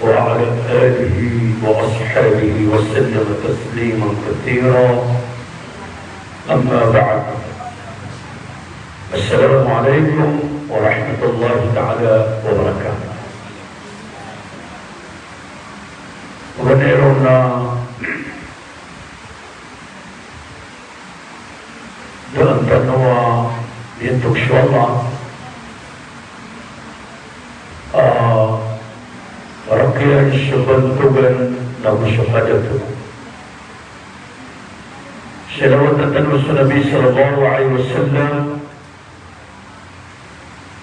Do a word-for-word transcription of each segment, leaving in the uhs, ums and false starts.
وعلى آله وأصحابه وسلم تسليما كثيرا. أما بعد. السلام عليكم ورحمة الله تعالى وبركاته. Paganaw ron na daan tano a miyantog so Allah a rakiyan so bantogan na go so kadato. Salawat tano so Nabi sallallahu alaihi wasallam.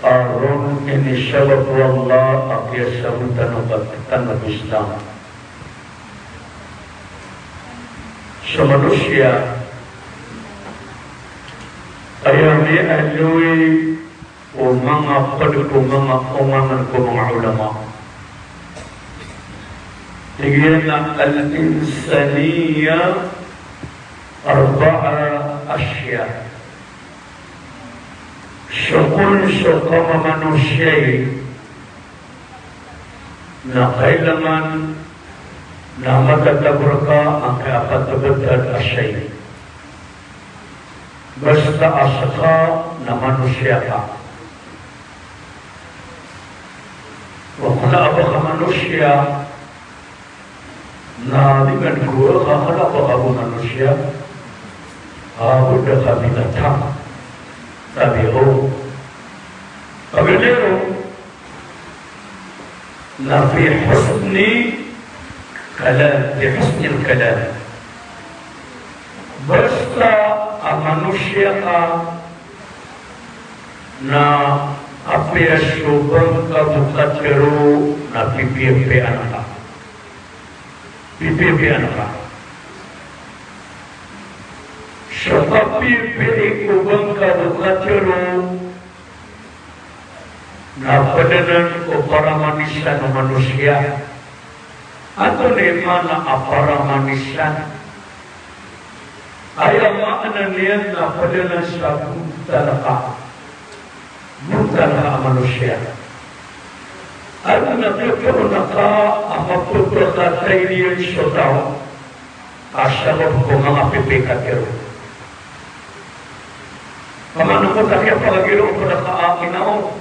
A ron inisabap o Allah a kiyasabotan o katatago o Islam. So manosiya, aya miyaaloy o manga pd ko manga ongangan ko manga ulama. Tig iyan a al-insaniyya arba'a ashya. So kon so kamamanosiya i na kailangan na matatago rka angkai a apat a btad a shay. Basta a ska na manosiya ka. Wa kna a ba ka manosiya, na di man ko a kakala a ba ka bo manosiya, a bo da ka binatang. Tabi'o. Pagdero, na fi husni kalam, fi husnil kalam. Basta a manosiya ka na apiya so ba ngka bo katharo na pipiyapiya ngka. Pipiyapiya ngka. So kapiyapiya ko ba ngka bo katharo na pd anan ko paramanisan o manosiya. Antonaa i maana a paramanisan? Aya maana niyan na pd anan sa bontal ka. Bontal ka a manosiya. Adn a pitharo ngka a mapapakatay niyan so taw a sabap ko manga pipiya i katharo. Pamano ko ta kiyapakagiro ko da ka a ina o.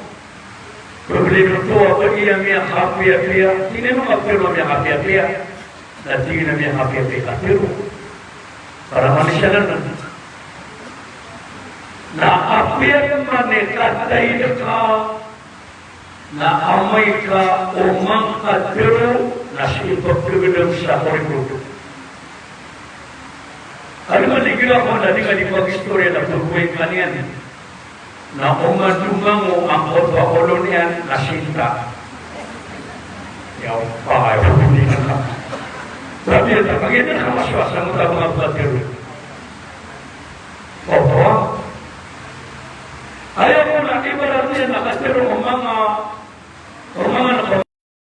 Problema oto a ba iya miyakapiyapiya, tig iyan a katharo a miyakapiyapiya. Na tig iyan a miyakapiyapiya i katharo. Paramanisan anan. Na apiya man i katay ka, na amay ka o mangkatharo na sii pkhagdam sa korikot. Aya man igira ko na di ka di pag-istorya na pagway ka niyan. Na oman domango angkoto a olo niyan na sinta. Ya, pa, ya, pa, ni na. Sabi ya, ta, pagina ka maswasa mo ta mga pagkatero. Oto. Aya ko na ibarat niyan na katero o manga, o manga na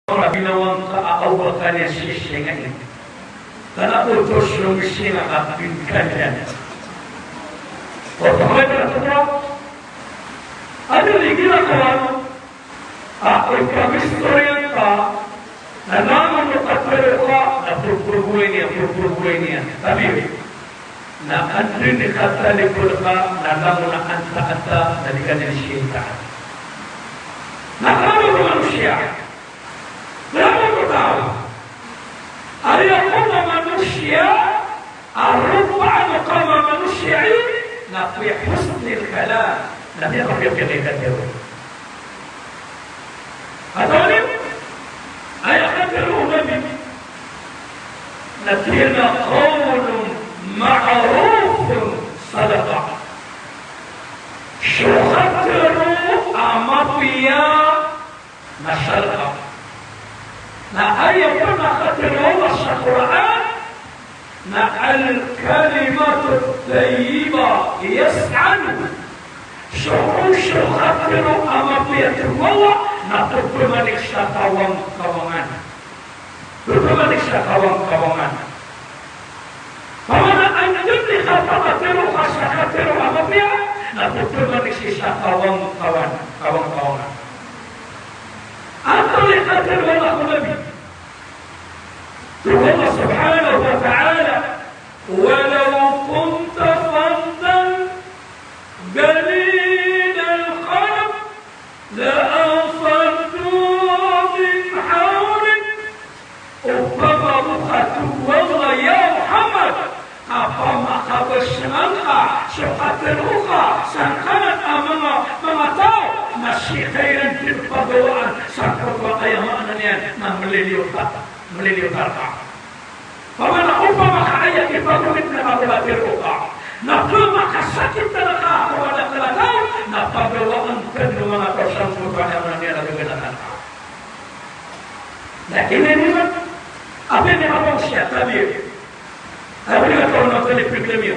Ora ginawa ngka a awa ka niyan sii sa singa iyan. Kna oto so misinga ka pingkan iyan. Oto ka iyan oto. Anda lagi na kawan? A, ipag-istorya ngka, na langon o katharo ka, na purpurgoway niyan, purpurgoway niyan. Tabiya. Na anda i katalipod ka, na langon a antaa, antaa, na di ka niyan sinta. Na kna o manosiya. Kna o taw. Aya ko manosiya, a ropaan o kamamanosiya i, na fi husnil kalam. Na miyakapiyapiya i katharo. Antonaa i, aya katharo o Nabi, na tig iyan a qawlun ma'rufun sadaqah. So katharo a mapiya na sadaqah. Na aya pn a katharo o Allah sa Qur'an, na al-kalimatut tayyibah yas'adu. So, so katharo a mapiya, tig o Allah, na pphamanik sa kawangkawangan. Pphamanik sa kawangkawangan. Pamana antonaa i kapakatharo ka sa katharo a mapiya, na pphamanik sii sa kawangkawan, kawangkawangan. Antonaa Kata o Allah Subhanahu wa Ta'ala, "Walaw kunta fazzan ghalizal qalbi lanfaddu min hawlik." Opama ka, tig o Allah, ya Muhammad, ka opama ka ba sangka so katero ka sangkanan a manga, manga taw na sii ka iran di pagawaan sangkoto a aya maana niyan na maliliyo ka, maliliyo ka rka. Opama na, opama ka aya kipagomit na ka ko katero ka na pemakasakit ka rka ko madakel a taw na pagawaan ka dn o manga taw sangkoto a aya maana niyan na gaganatan ka. Na ino niyan, apiya niyan kapamosiyat, tabiya. Apiya niyan kapamosiyat, tabiya.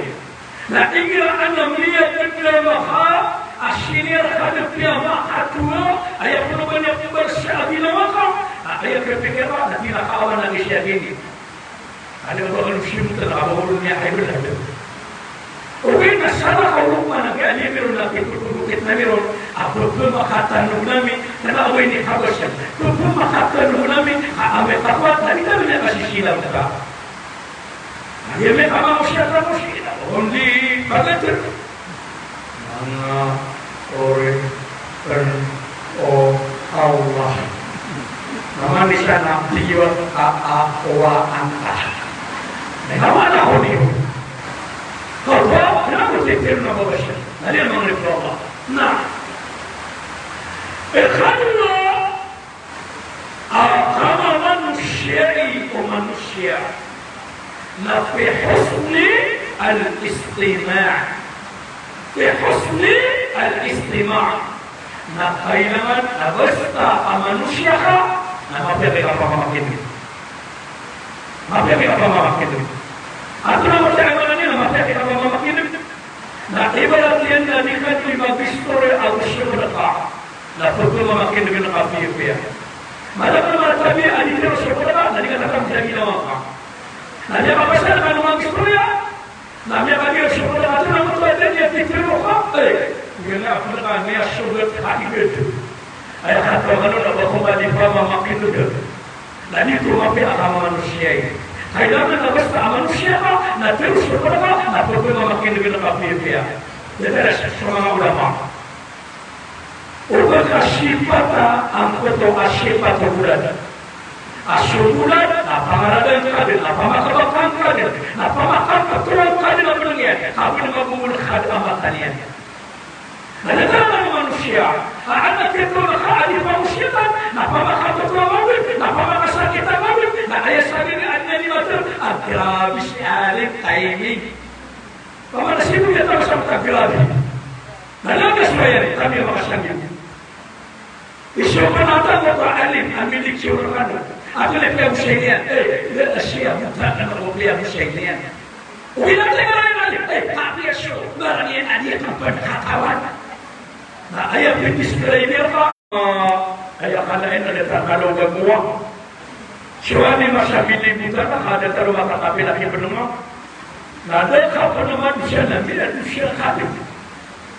Na igira a miyagdam ka a senior ka, na piyamakatoa, aya pn ba niyan pmbarsa a bilang ka, a aya pipikir ka na di na kaawan a giya gini. Anda ba kano siyonot na ka ba olo niyan ay bala. Ogaid na salakaw roo man a giya niyo ron na pipikir na niyo ron a pphakatanog ami, na ogaid ni kabasa, pphakatanog ami a amay ka kowan na di kami niyan kasisilaw ka. Aya miyakamasiyat a mosiyat, only pagkatero. Manga oripn o Allah. Na mani siya na tiyo a akowa anta. Na ino maana ko niyo? Kawa, na ko titiro na babasya. Na di manga oripn o Allah. Na. Ikadwa, a kamamanosiya o manosiya na fi husni al-istima'. Fi husni al-istima'. Na kailangan a basta a manosiya ka, na mapiya ka i kapamamakineg. Mapiya ka i kapamamakineg. Antonaa i maana niyan na mapiya ka i kapamamakineg? Na ibarat iyan na di ka di mag-istorya ago so bala ka. Na pphakamakineg ka piyapiya. Madakl a tabiya a di tero so bala ka, na di ka tatam sa ginawa ka. Na di ka pasa na ka mag-istorya. Na miyakagir so bala ka, antonaa i maana niyan na di tero ka. Eh, igira a bala ka niyan so bala ka, di ka tero. Aya kataw kano na ba ko ba di pamamakineg. Na di oto mapiya a kamamanosiya. Kailangan na basta a manosiya ka, na tero so bala ka, na pphakamakineg ka piyapiya. Aya tero so manga ulama. Oba ka sipat a angkoto a sipat o bolad. A so bolad na pangaradan ka dn, na pamakabakan ka dn, na pamakaptoon ka dn a bnng iyan, ka bnng a bongol ka dn a mata niyan. Na datar a manosiya, a anak iyan ka a di pamosiyatan, na pamakaptoon a mawid, na pamakasakit a mawid, na aya sabap iyan a di mater, a grabe si alim, timing. Opama na sii bo iyan taw sa mata, grabe. Na landas ba iyan, kami a makasangin. Iso pn a taw a alim a milik so rkano a kna piyamosiyay niyan, eh, da a siya mota kna ko piyamosiyay niyan. Ogaid na tig iyan a alim, eh, tapi a so ngaran iyan a di akn pn katawan. Na aya pindisplay iyan rka, ah, aya kala iyan a datar a kalogan mo a. So alim a sa milibotan ka, datar o makakapila ki bnng a. Na da ka pn madosa na miyadosa ka dn.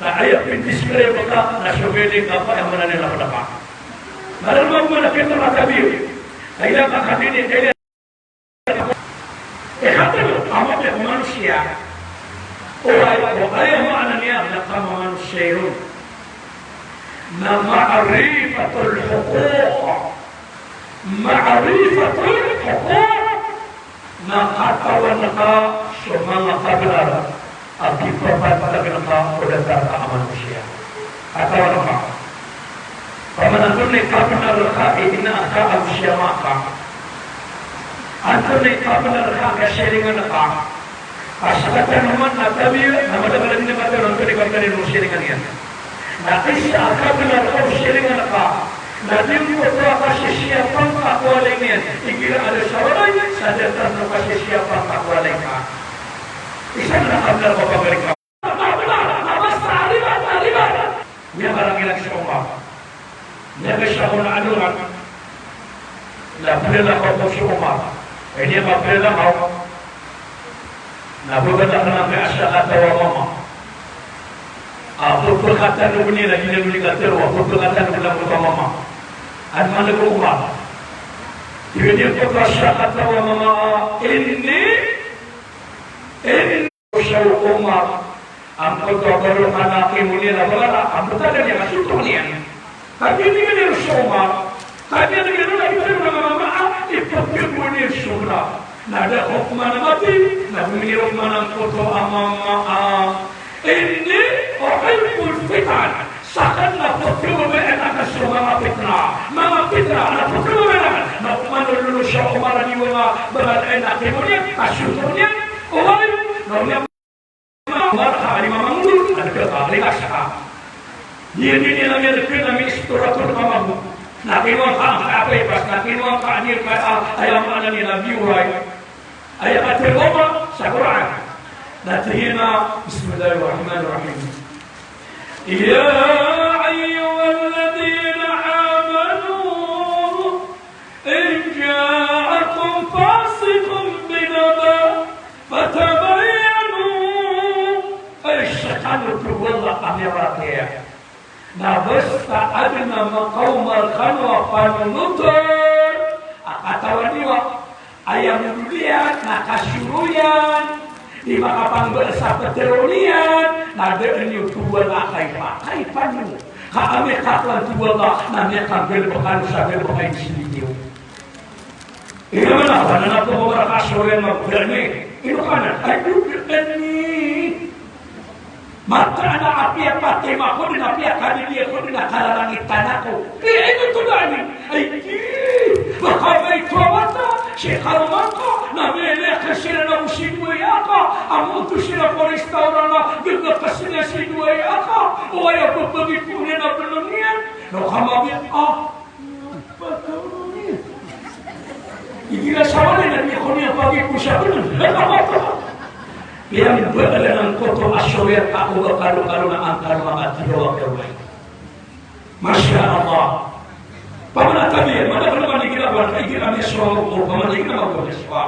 Na aya pindisplay rka na so miling ka pa aya maana niyan na pd ka. Na da mambo na pito na tabiya. Aya ka kadini, aya. Ikatlo a mapiya ko manosiya. O aya, o aya maana niyan na kamamanosiya ron na ma'rifatul huquq. Ma'rifatul huquq, na katawan ka so manga kabnar a kipapantag ka o datar a manosiya. Katawan ka. Opama na antonaa i kabnar ka i ina ka ago si ama ka. Antonaa i kabnar ka a kasiringan ka. A sakatano man a tabiya na madakl a di na katawan antonaa i kabnar iyan o siringan iyan. Na isa a kabnar ka o siringan ka na di ngka kasisiyapan ka ko walay niyan. Igira a da sa walay, sa datar o kasisiyapan ka ko walay ka. Isa na kabnar ka o pagaring ka. Na bnar, na basta a riba, na riba. Miyakarangirang si Omar. Miyaga siya ko na alongan. Na plalakaw ko si Omar. Aya niyan a plalakaw. Na babala ka na miyaasal a taw a mama. A, pphakatanog iyan a di niyan on katero a pphakatanog iyan a mama. An man ko Umar. Tig iyan ko, "Siyakatawa mama, inni, inni." Siya o Umar, angkoto a balokan a kimo niyan a bangala, a btad iyan a kasoto niyan. Kagiya tig iyan o Umar, kagiya tig iyan a btad iyan a mama, ipkhagawa niyan so bala. Na da hokman a mati, na go minirokman angkoto a mama a, "Inni uhibbul fitan." Sakn na pkhababayaan akn so manga pitna. Manga pitna na pkhababayaan akn. Na oman o lolo siya o Umar a di wata a bangala a kimo niyan, kasoto niyan. Oway, na oniya Umar, ka a di mamangolod, a di ka, ka, relax ka. Di, di, di, na miyan, di, na miyan, isturator ka mambo. Na kinowa ka, ka, apa, ipas, na kinowa ka, di, ka, a, aya maana niyan na biyoray. Aya katharo sa Qur'an. Na tig iyan a, Bismillahirrahmanirrahim. Ya ayyuhalladhina amanu, in ja'akum fasiqun binaba'in fatabayyanu. Ay, skano, tig o Allah a miyaratiyaya. Na basta adn a makaoma rkano a panonotor a katawan iyo a aya miyoliyan na kasoroyan, di makapangbal sa ptharoon iyan, na da niyo, tig o Allah, a kaipa, kaipa niyo. Ka a miyakaklan, tig o Allah, na miyakanggalbk kano sa galbk a inismbit iyo. Ino man a, ba na na pn o mara kasoroyan a ba ni, ino ka na, ay, ba ni. Mataan a apiya patay ako dn, apiya kadidiya ako dn, na kalalangitan ako. Kaya ino to dani? Ay, di. Baka ba ito a wata, si karoma ka, na miyaliya ka siran a bo si duwaya ka, a moto siran ko restaurant na gagakasn a si duwaya ka, o aya babagi ko niyan a bnn iyan, na kamabiya, a. Igira sa walay na di ko niyan pagikosaben. Piyambalan angkoto a soriyan ka o ba kalokalo na angkano a manga tigawa ka. Masha Allah. Pamanatabi, madakl a manigil a ba, igira miyasowa ko, pamanigil a ba miyasowa.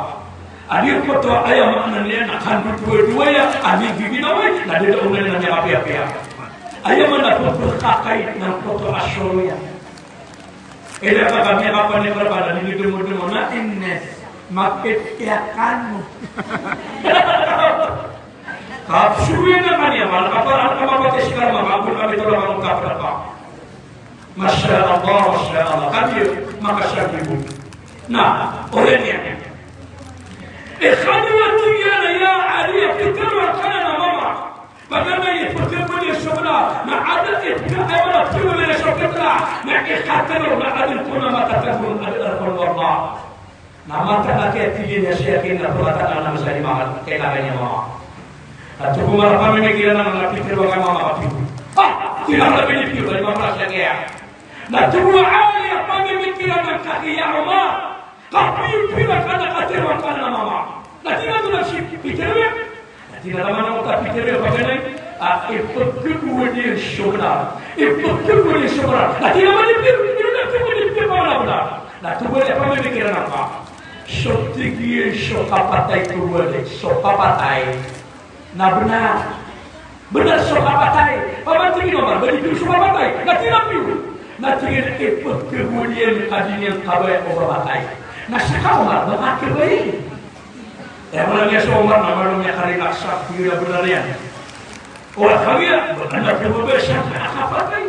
A di angkoto aya maana niyan na kandodowadowa iyan a migiginawa, na di da onan iyan a miyakapiyapiya. Aya maana pphakakay angkoto a soriyan. Ila ka kami a kapanipara ka na di dodongodongo na ines, makit iya kano. Kapsuwi na kaniya, mal kapara, kapapatay si karama, kapun kami tolong kamu kapara ka. Masha Allah, masha Allah. Kami, makasarap ibu. Na, oriyan iyan. Ikadwa tig iyan a ya Ali, a pitharo akn anan a mama. Paganay i pkhababayaan so bala, na adn i pkhababayaan so bala, na ikatlo na adn kon a matatago, adn a rk o Allah. Na mataan a kiyatigiyan iyan siya kina pagkatana na masa di mama, kailangan niya mama. At ko mara pamimikiran a manga pitharo a mama kapito. Ah! Kailangan na pinipiro, di mama siya kaya. Na tig o Ali a pamimikiran a kakiya Umar. Kapipira ka na katharo ka na mama. Na tig iyan a tig iyan a pitharo iyan. Na tig iyan a mama na oto a pitharo iyan paganay. A, ipkhababayaan so bala. Ipkhababayaan so bala. Na tig iyan a mama na ipkhababayaan, ino na ipkhababayaan, ipkhababayaan bala. Na tig o Ali a pamimikiran angka. So tig iyan so kapatay, tig o Ali. So kapatay. Na bnar. Bnar so kapatay. Paman tig iyan a Umar, ba di piyo so kapatay? Na tig iyan a piyo. Na tig iyan a ipkhababayaan ka di niyan kabaya o kapatay. Na ska Umar, ba ka kabaya? Aya maana niyan so Umar na malo niyan karelax sa, tig iyan a bnar iyan. O kagiya, ba ka kababaya sa kapatay?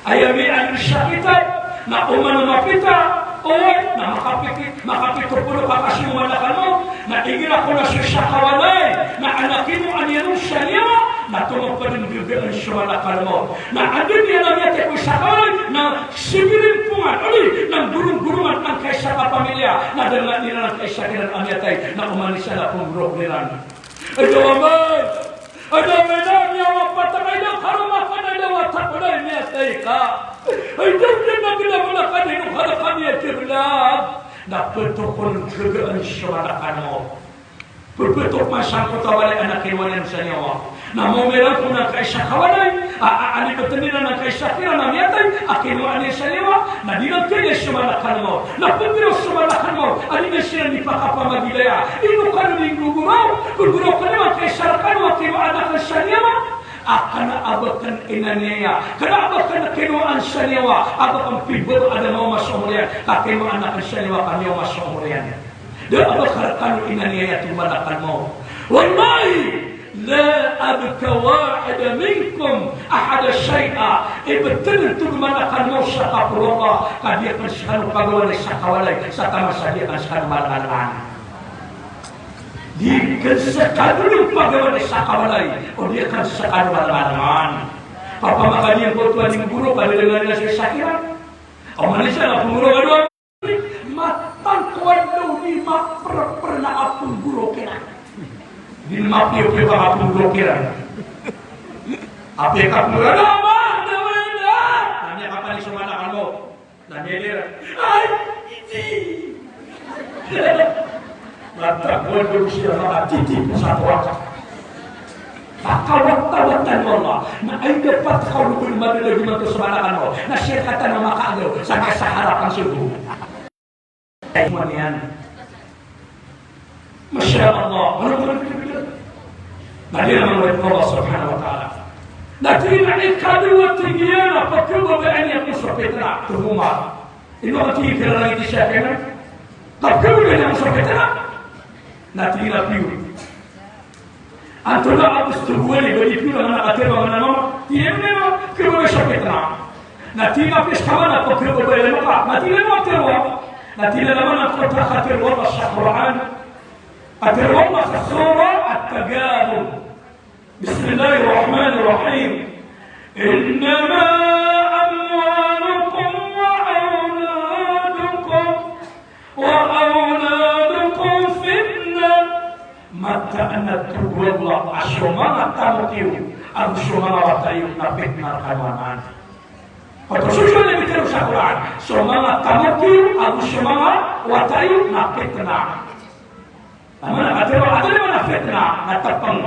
Aya miyaan sa kitab, na oman a mapita, oway, na makapiki-, makapito polo ka kasi o malakal maut, na igira ko na so isa ka walay, na anak ino a niyan on sa niyawa, na tomo pd on gagaan so malakal maut. Na anda niyan a miyatay ko isa ka walay, na sibirin pongan, odi, na gorong-gorongan angkai sa kapamilya, na da ngka iran angkai sa kiran a miyatay, na oman i isa na pnggorok iran. Ay daw amay! Ay daw amay na, miyawapat ka, ay daw karoma ka, ay daw wata ko na miyatay ka. Ay daw dn na ginawa na ka, di no ka na kami a kiblag. Na ptok on gagaan so malakal maut. Ptok man sangkoto a walay a kinowa niyan sa niyawa. Na maomira ko na angkai sa kawalay, a, a, alibtn iran angkai sa kiran a miyatay, a kinowa niyan sa niyawa, na di na kaya so malakal maut. Na pnggiraw so malakal maut, a di na siran di pakapamagilaya. Ino kano di nggogoraw, pnggiraw kano angkai sa rkano a kinowa akn sa niyawa. A kna a ba kn inaniyaya, kna a ba kn kinowa sa niyawa, a ba kn pibaro a da maoma so omor iyan, ka kinowa akn sa niyawa ka miyaoma so omor iyan. Da a ba kn rkano inaniyaya, tig o Malakal Mawt. Wallahi, la abqa wahida minkum ahada shay'a. Ibtad, tig o Malakal Mawt, sa kaporo o Allah, ka di akn skano pagawan sa kawalay, sa taman sa di akn skano malalaan. Di akn skano pagawan sa kawalay, o di akn skano malalaan. Pamakagiya ko oto a di nggoro, ka di dn a di na siya sakiran. O manisa na pngoro ka dowa. Matag ko adn a di maprpr na kapnggoro kiran. Di mapiyopiyo ka kapnggoro kiran. Apiya kapnggoro, "Ano ba? Ano ba yan?" Na miyakapanik so Malakal Mawt. Na miyailay iran. Ay, iti. Matag ko adn a di siran makatitip sa kawata. Pakawatawatan o Allah. Na ay dapat ka o ba madalg imanto so Malakal Mawt na siran katan a makaagaw sa masa harap a sorga. Ay, iwan iyan. Masha Allah. Wala ko na pipikir. Na di na mangawit ko Allah subhanahu wa ta'ala. Na tig iyan a ikadowa, tig iyan, a pkhababayaan iyan ko so pitna. Tig o Umar. Ino ka tig iyan, kira langit i siya kena. Pkhababayaan iyan ko so pitna. Na tig iyan a piyo. Antonaa a bs tig o wali, ba di piyo na mana katharo a mana mama. Tig iyan a, khababaya sa pitna. Na tig iyan a pis ka mana pkhababaya maka. Na tig iyan a tharo. Na tig iyan a mana ko ta katharo a sa Qur'an. A tharo a sa Surah At-Taghabun. Bismillahir Rahmanir Rahim. Innama amwalukum wa awladukum wa awladukum fitnah. Mataan a tig o Allah a so manga tamok iyo ago so manga wata iyo na pitna rkano anan. Oto so Diyos a mitharo sa Qur'an, so manga tamok iyo ago so manga wata iyo na pitna. Amana, a tharo, a tharo a mana pitna na tpng.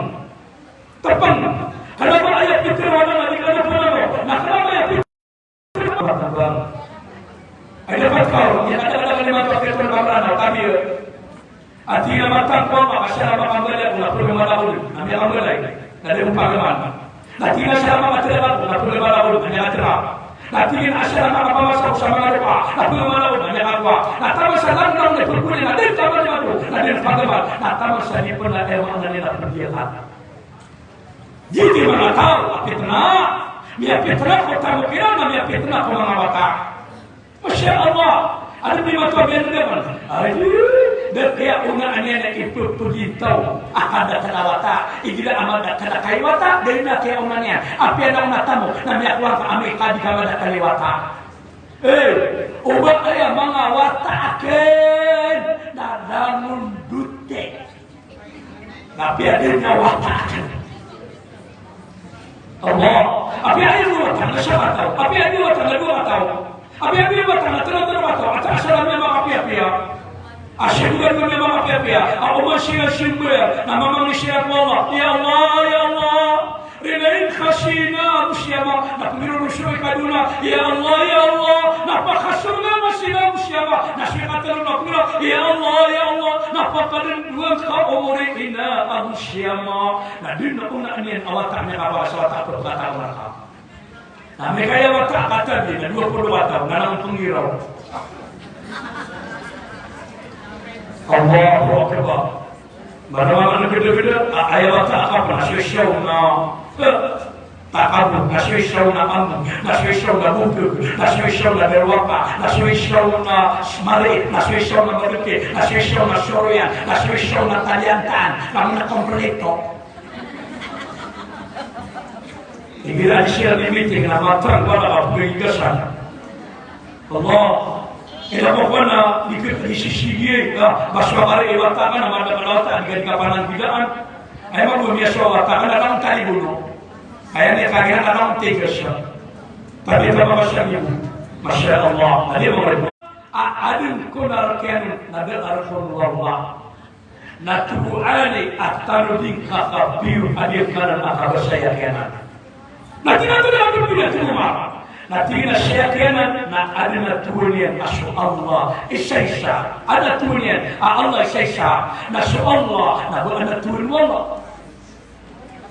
Tpng. Kna ba aya pitharo anan a di kna pn ago. Na kna ba aya pitharo anan a tpng. Ay dapat ka o, aya kna ba aya pitharo anan a tpng. A tig iyan a matag ko a makasalama ka mbala ko na pn mala ko na miyakambalay. Na di pagaman. Na tig iyan a salama ka tira ko na pn mala ko na miyakatira. Na tig iyan a salama ka pamasa ko sa manga lopa na pn mala ko na miyakakowa. Na taman sa langgam na pagkuli na di taman di mako na di pagaman. Na taman sa di pn na aya maana niyan na pn di iyan. Giyoto i manga taw a pitna. Miyapitna ko tamok iran, na miyapitna ko manga wata. Masha Allah. Adn a di mato a biyan dn a man. Ay, da kiyaonaan iyan a ipphgintaw a kadakl a wata. Igira a madakl a kay wata, da dn a kiyaonaan iyan. Apiya na on a tamok na miyakowa ngka amay ka di ka madakl i wata. Eh, o ba aya manga wata akn na langon dote. Na apiya di niyan wata akn. Allah. Apiya aya wata na siya wata. Apiya aya wata na dowa wata. Apiya aya wata na tlo tlo wata. Ata asal a miyamakapiyapiya. Asal a miyamakapiyapiya. A oman siya simba na mamangni siya ko Allah. Ya Allah, ya Allah. Rinain ka sina ago si ama, na pngiro ron so ikadowa na, ya Allah, ya Allah, na pakasorga ka sina ago si ama, na so ikatlo na pngiro, ya Allah, ya Allah, na pakadowa ka omor i ina ago si ama, na di na onaan iyan a wata a miyakapakasawata a pkatao rka. Na amay ka aya wata a katabi na dowa polo wata, na langon pngiraw. Allahu Akbar. Mana-mana na gdagda, a, aya wata a kapn, na so isa on na, eh, takabog, na so isa on na amg, na so isa on na bogag, na so isa on na darowaka, na so isa on na smari, na so isa on na marke, na so isa on na soroyan, na so isa on na taliantan, na manga kompleto. Igira di siran di meeting na matag wala ka pgaigasan. Allah. Ila ko na di ka di sisigi, ah, ba so akn i wata ka na madakl a wata, di ka di ka pananggidaan. Ay, mago miyasowa a wata ka na lang talibono. Aya niyan kagiya na lang tigas. Tapi ta ba masya Allah. Masya Allah. Adi mo. A, adn ko na rkiyan na da a rkon o Allah. Na tig o Ali a tano dn kakapiyo a di kanan a kabasaya kiyanan. Na tig iyan a tig iyan a tig iyan a tig iyan a adn a tohan iyan a so Allah isaisa. Adn a tohan iyan a Allah isaisa. Na so Allah na ba adn a tohan o Allah.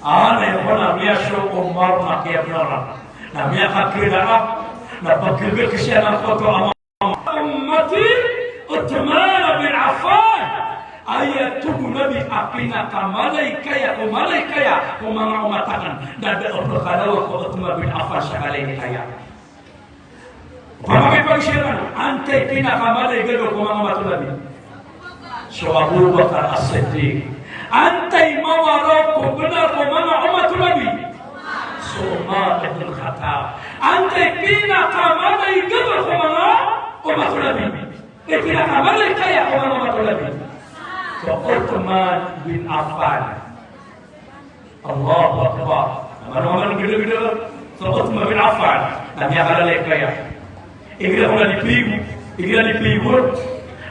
Ana iyan ko na miyasowa o Umar na kiyabnar, na miyakakilala, na pagkagagsiyan ko to a mama. Ummati Uthman bin Affan. Aya tig o Nabi a pinakamalay kaya ko malay kaya ko manga umat akn, na da a pkalawa ko Uthman bin Affan sa kalay kaya. Opama ka ipagsiran, antai pinakamalay gagaw ko manga umat o Nabi? So Abu Bakar As-Siddiq. Antai mawaraw ko bnar ko manga umat o Nabi? So Umar ibn Khattab. Antai pinakamalay gagaw ko manga umat o Nabi? Eh, pinakamalay kaya ko manga umat o Nabi? So Uthman bin Affan. Allahu Akbar. Na mano, mano gdagdag so Uthman bin Affan na miyakalalay kaya. Igira ko na di pigo, igira di pigo,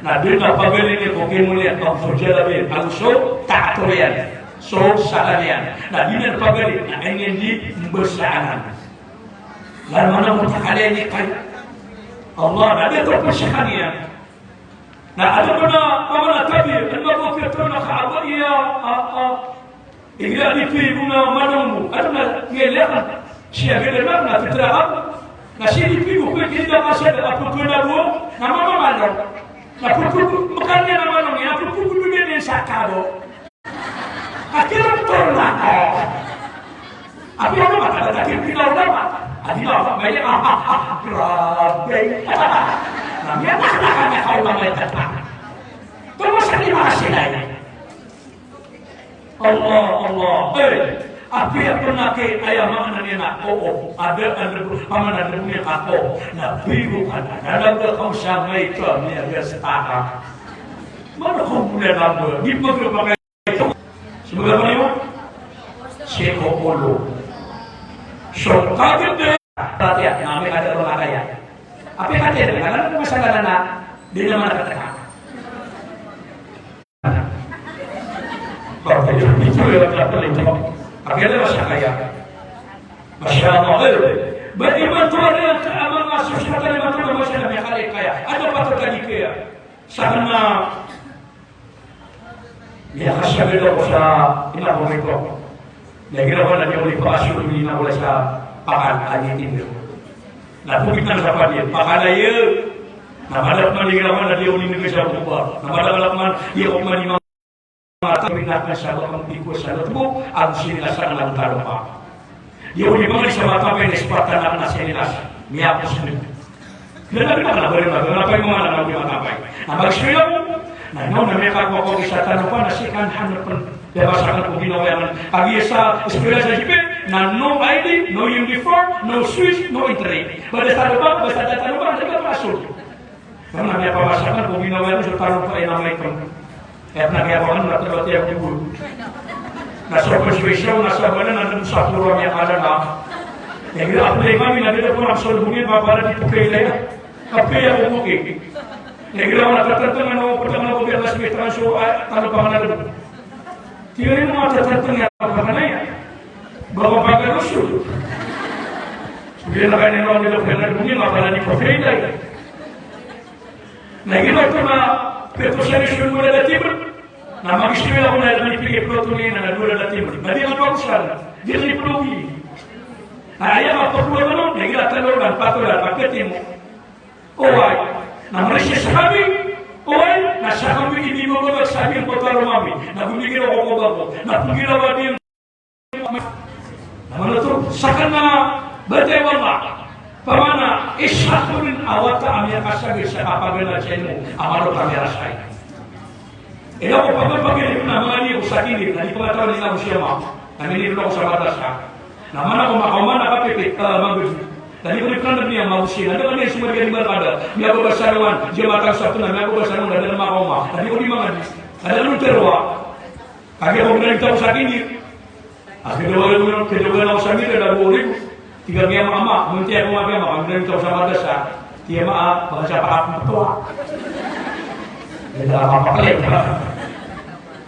na di na pagalin ko kimono iyan, ago so jalabi, ago so tator iyan, so sakan iyan. Na di na pagalin, na aya niyan di mbasaan. Lalo na matakalay ni kaya. Allah, na di to pn sakan iyan. Na adn pn a, a manga tabi, adn a ba ko piyatoro na kaaba iya, a, a, igira di pigo na manong bo, adn a ngeliyakan. Siya gdana na titirakan. Na siya di pigo ko, igira ka sa da, a pagkona bo, na mamamanong. Na pagkona, makan iyan a manong iyan, a pagkona iyan sa kabo. Akilantol na ko. Apiya ko mata, mata, kinaw na ba? Adi na, mata, maya, ah, ah, ah, grabe. Na miyamakalaka na kaw na may tata. Tumasa di makasilay. Allah, Allah. Eh, apiya ko na ki, aya maana niyan na, oo, ada, ada, paman ada niyan ako. Na pigo ka na, na lamba ka sa may ka, niya, niya sa taka. Mana ko mula lamba, di magkapakay. Semoga apa niyo? Seko olo. So, kaget de. Perhatian, na amay ka da a ba makaya. Apiya kati, na, na, na, masalah na, na, di na mana kataka. Oke, itu ya, tak perlu. Apiya da a ba makaya. Masya Allah, eh. Ba imanto a da a manga sosyete a imanto a manga sosyete a miyakala i kaya. Anda patot a di kaya? Sa kena Miyakasagad ako sa ina ko mito. Na igira ko na di ako di pakasold i ina ko sa pakan a di tindero. Na pogit na sa padiyan, pakan aya. Na madakl man igira ko na di ako di nega sa kubar. Na madakl man, di ako man di manga tabi na kan sa bakang piko sa lotbo, ang sinilasan ng tarumpa. Di ako di manga di sa mata pa ini sepatan na sinilas. Miyapos na. Kna na bnar na bnar na bnar na pay manga na bnar na pay. Na mag-istorya ko. Na ino na miyakakowa ko isa tano pa na sikan hanapen. Kaya ba sa akin ko ginawa yan. Agi sa istorya sa jeep, na no I D, no uniform, no switch, no entry. Basta tano pa, basta tano pa, na sikan masok. Kna na miyapabasa ko ginawa yan, so tano pa ina may kan. Aya pn a kiyabangan na tlo tiya ko. Na so pn so isa, na sa bana na dn sa poro a miyakala na. Igira a play kami na dida ko na so bungin, ba para di pukay na ya. Kape ya ko bukay. Igira na tatantang ano, patang ano, biya na sa may tangan so, ah, tano pangalan. Tiyo rin mga tatantang ya, pangalan ya. Baka pagkaluso. Sabihin na kayo nila, nila, kaya na bungin, ba para di pukay na ya. Na ginawa ko na pito sa mission mo na dati ba? Na mag-istorya ako na nipigay ko ito ni na nagula dati ba? Na di ako sa di ni probi. Na aya ka pagkuha ko, na ginawa ko na patulan, pagkati mo. Oway, na mali siya sa kami. Oway, na sa kami, hindi mo ba magsabi ang pagkaro mami? Na gumigil ako ko ba ko? Na pagkirawa din. Na manoto, sakn na, batay o Allah. Pamana, isa ko rin a wata a miyakasagad sa kapaganad sa ilmo, a manoto a miyarasay. Ino ko pagpagpagin na manga niyo sa kinir, na di pangatawa ni Abu Siyama, na minirlo ko sa madrasa. Na mana ko makaoma na kapipit, ah, magud. Na di ko di pernah niya mabusin, na di ko niya sumariga di barkada, miyababasa naman, di matang sa puna, miyababasa naman, na di na makaoma, na di ko di mangadi, na di ko di terwa. Kagiya ko ginanitaw sa kinir. A, kedowa, kedowa na o sa mira, da bo rin. Tig a kiyama, ama, mentiya ko nga kiyama, kami na mitaw sa madrasa. Kiyama, a, baka siya pa ako matuwa. Hindi na mapakali.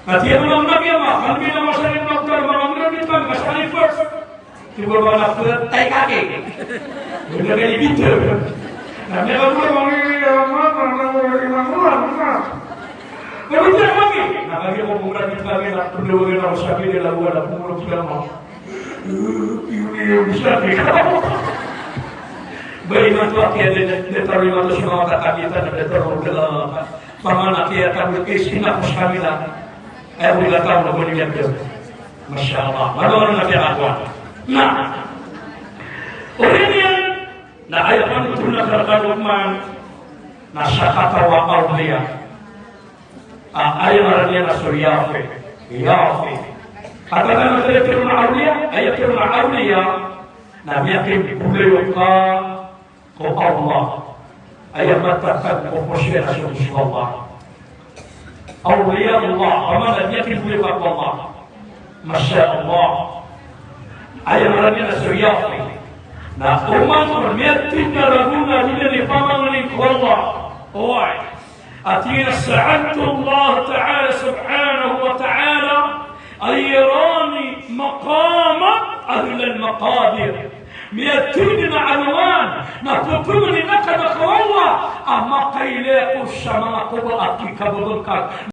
Na kiyama na muna kiyama, kami na masa rin na utar, mga muna rin kami, kasali first. Tig o ba na pwede tayo kaki. Hindi na kayo dito. Na niya ka muna, mga muna, mga muna, mga muna. Pero hindi na kami. Na kami ko muna rin kami. Kami na pndawagan ako sa kini lawan a pmorok sa ama. Iyo, iyo, iyo, isa, ikaw. Ba imanto a kiyadn, di taro imanto sa manga kakagitan, di taro, ah, pamana kiyatawag, eh, sina ko sa kanila. Ay, ako ila tao na ko niyan. Masha Allah. Mano, mano na kiyakakowa. Na. Oriyan iyan, na aya panothol na kar o Luqman, na sakataw a awliya. Ah, aya ngaran iyan na so Yafi. Yafi. Antonaa i tharoon a awliya? Aya tharoon a awliya na miyakimbolayoka ko Allah. Aya matatag ko posyon na so Allah. Awliya Allah, a maana miyakimbolayoka ko Allah. Masha Allah. Aya ngaran iyan na so Yafi. Na oman ko miyatindg a ragon a di niyan ipamangni ko Allah. Oway. A tig iyan a sa'altu Allah Ta'ala subhanahu wa ta'ala an yuriyani maqama ahlil maqabir. Miyatindg a alongan na pphangnin akn ko Allah a makailay ako sa manga kobor a kikababangkag.